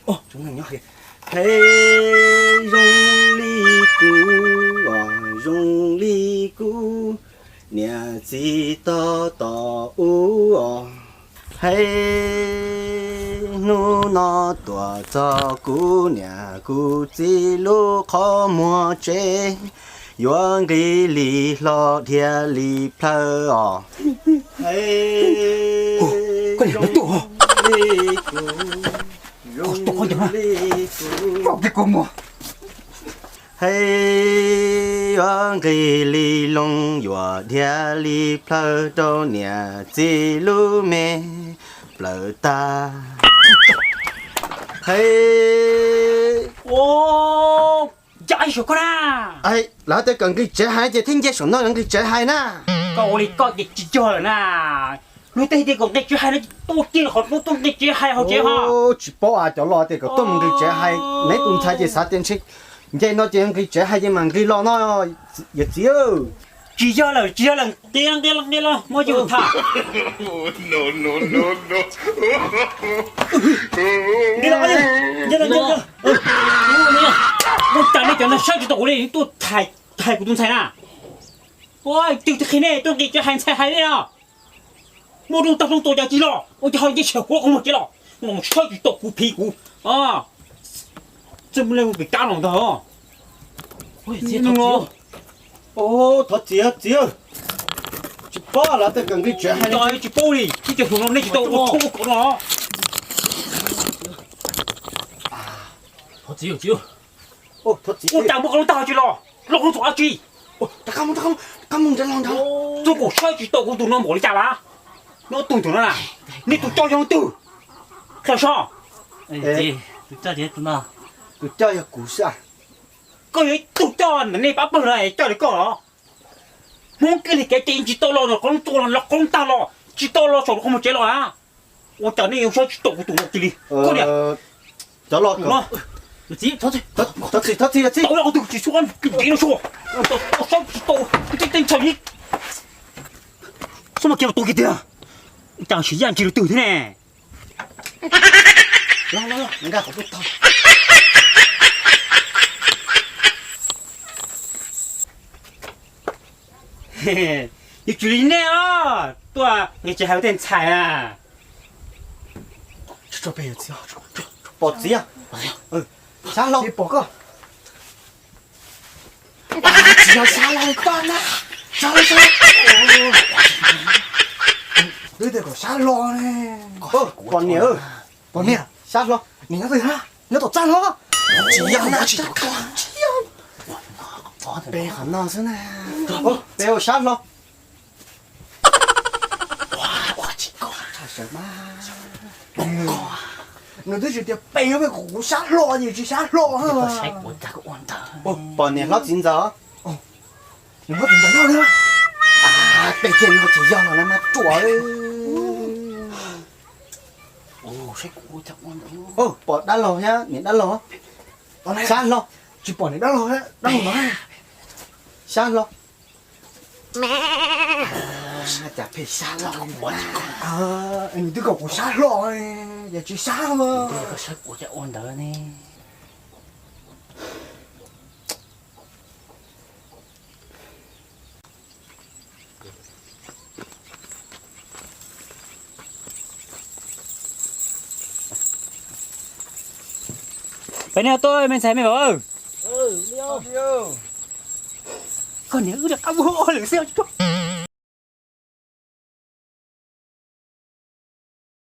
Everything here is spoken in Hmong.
Hais zoo li kuv, zoo li kuv, niam txiv tab tom ub os. Hais hnub no tuaj txog kuv niam kuv txiv lub qhov muag tsev, yuav nqis li hlo dhia li plhaw os. Hais zoo li kuv, zoo li kuv, hais yuav nqis li loo yuav dhia li plhaw rau niam txiv lub me plaws tag. Hais, ua, cas ib suav koj na, lawv tias kom nqis tsev hais ces thiaj nce saum no nqis tsev hais na. Koj ua li koj ces tsis yog lawm na. Luag tej tias kom nqis tsev hais no tuaj kiag qhov no tuaj nqis tsev hais hauv tsev ho. Tsis paub as, cov los tias kom tuaj mus nqis tsev hais, neb tus ntxhais ces xav tias ntshe nce no ces nqis tsev hais ces mam nqis los no, yawm txiv. Tsis yog lawm, tsis yog lawm, nqis los, nqis los, nqis los, muab coj tham. Nqis los, nqis los, nqis los. Ua cas nej cov no saib tsis tau kuv li, tuaj hais kuv tus ntxhais na. Ua cas tsis qhia nej tuaj nqis tsev hais ntxhais hais li no. Muaj rooj tag rooj tuas cas tsis los, ua cas ho nce saum qhov muag tsev los, no saib tsis tau kuv phiv kuv. Txawj muaj leej pem kab no ntag. Thov txiv, txiv, tsis paub lawv tias kom nqis tsev hais, tsis paub li, ib co hluas no nej tsis tau ua tshoob ua kos no. Thov txiv, txiv, ua cas muaj qhov rooj tag tsis los, los qhov txog dab tsi? Rov qab mus, rov qab mus, rov qab mus nrad los nrad. Txoj kaum saib tsis tau kuv tus no npaum li cas lawm. Nyob tus ntawm no na, nej tus coj yog leej twg? Qhia seb. Tus coj, tus coj yog kuv xwb. Koj yog ib tug coj ntawm nej pab pawg no coj li koj los? Hmoob kiag li kev ces tsis tau los, qhov rooj tag los tsis tau los saum qhov muag tsev los na. Ua cas nej yuav saib tsis tau kuv tus no kiag li? Koj niam, cov los no, thov txim, thov txim, thov txim, tau los tus tsis suav ntev no suav, saib tsis tau, tej tej ntshaw li. Xub mas kiag tus kiag tiag, cas siv yaj ntsis lus twg thiab ne? Los los los, nkag qhov peb tog. Yuav tsum li nej os, tuaj nqis tsev hais tej ntxhais na. Pom txiv, sab hlo, pom koj. Tsis yog sab hlo li koj na, sab hlo, sab hlo. Twb tias kom sab hlo ne. Pom niam, pom niam, sab hlo. Niam nyob twg na? Nyob tom txaj hlo. Tsis yog na, tsis yog. Peb qhov no xwb na. Peb ua sab hlo. Nws twb tsis tias pem, kuv sab hlo ces tsis sab hlo. Pom niam hlob txiv ntxawm. Nws hlob txiv ntxawm nyob li. Peb kiag no tsis yog los na mas ruam. Pom dab laug thiab niam dab laug. Sab hlo. Tsis pom niam dab laug, dab laug no. Sab hlo. Cas phem sab hlo li. Nws twb kom kuv sab hlo, yog tsis sab. Koj sab kuv cas ua ntawd ne. Peb niag tuaj me ntxhais me vauv. Koj niam wb rov qab muab ob lwm xwb.